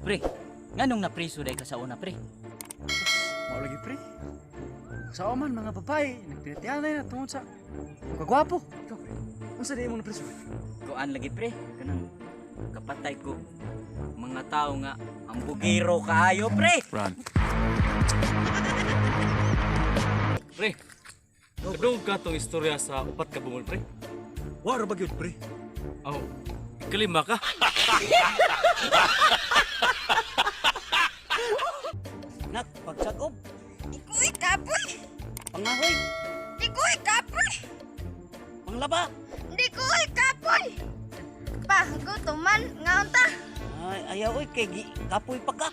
Pre, nganong napriso day ka sa una, pre? Mao lagi, pre. Sa man mga babae, nagpinatianay na tungod sa kagwapo. Ikaw, pre. Unsa di imong napriso? Kuan lagi, pre, kanang kapatay ko mga tao nga ang bugiro kaayo, pre. Run. Pre, kadungog ka tong istorya sa upat ka bungol, pre. Wa ra ba gyud, pre? Aw, ikalima ka. Nak, pagsagob, Ikoy kapoy! pangahoy, Ikoy kapoy! panglaba. Di koy kapoy! Pa, gutom man, ngaon ta. Ay, ayaw oy kay kapoy pa ka.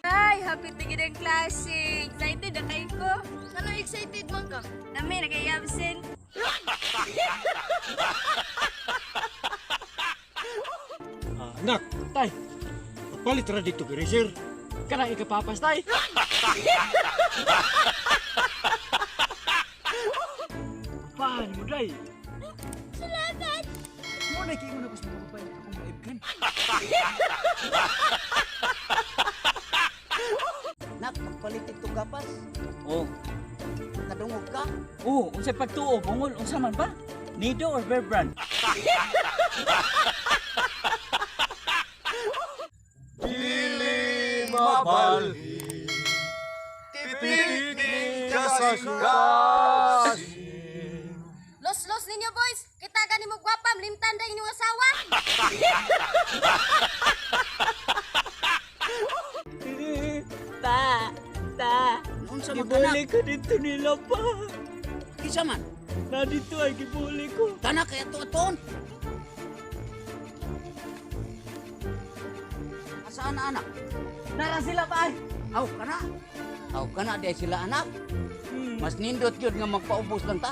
Ay, happy to gid ang klase. Excited na kayo ko. Ano excited man ka? Nami, nagay-absent. Ah, anak, Tay, pagpalit ra dito kay sir. kanang ikapapas, tay. Paano mo, day? Salamat! Mo na kiingon ako sa mga babae akong maibkan. Nak, pagpalit itong gapas. Oh. Kadungog ka? Oh, unsay pagtuo bungol unsa man ba? Nido or Bear Brand? Dili mabalhin. Titik ni kasing. Los-los ninyo, boys! Kita gani mo gwapa, limtan da inyong asawa! Pa, pa. Unsa man ka, Gibuli ko dito nila pa. Kinsa man? Na dito ay gibuli ko. Kana kay ato aton. Asaan na anak? Nara sila pa. Aw kana. Aw kana di sila anak. Mas nindot gyud nga magpaubos lang ta.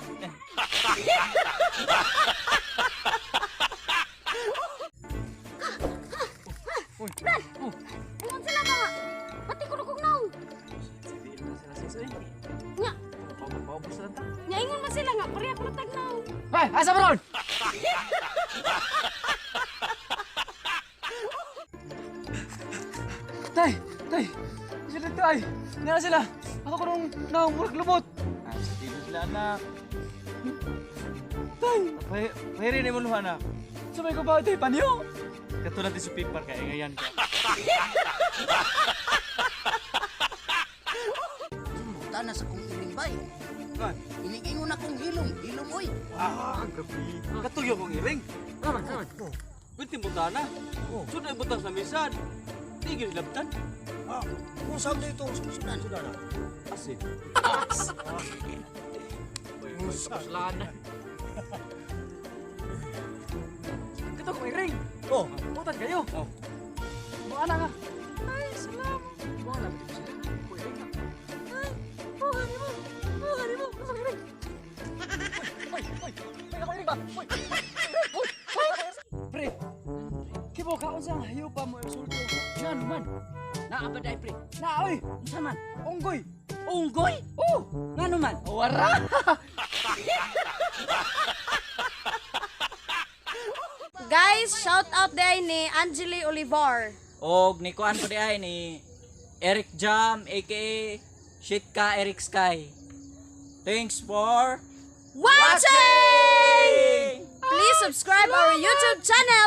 Bran! Ingon sila ba nga? Pati ko kog naong. Nya, Paubos lang ta. nya ingon man sila nga, pareha ko natag naong. Hey, asa ba ron? Tay, tay. Sila dito ay. Nara sila. Ako ko nung naong murag lubot. Ay, sa tilo sila, anak. Tay, Pahiri na mo luha, anak. sumay ko ba tay panyo? Katulad din sa pipar kay ngayon ka. Buta na sa kong iring bay. Inigingon akong hilom, hilom oy. Ah, grabe. Katuyo kong iring. Pwede mo na. Oh. Sudah ibutang sa misan. Di gyud labtan. Ah, kung saan dito sudan sudan. Asin. Kato kong iring. Oh, Butan kayo. Oh. Mga anak nga. Ay, salamat. Mga anak dito sila. Kung iring ka. Ay, buha ni mo. Buha ni mo. Nasa iring. Uy, uy, uy. Uy, ako iring ba? Uy, uy, uy, uy. Pre, kibo ka unsa nga hayo pa mo insulto. Ngano man? Naa ba day, pre? Na oy, Unsa man? unggoy. Unggoy? Oh, Ngano man? wara. Guys, shout out day ni Angeli Olivar. Og ni kuan ko di ay ni Eric Jam aka Shit ka Eric Sky. Thanks for Watching! Please subscribe our YouTube channel!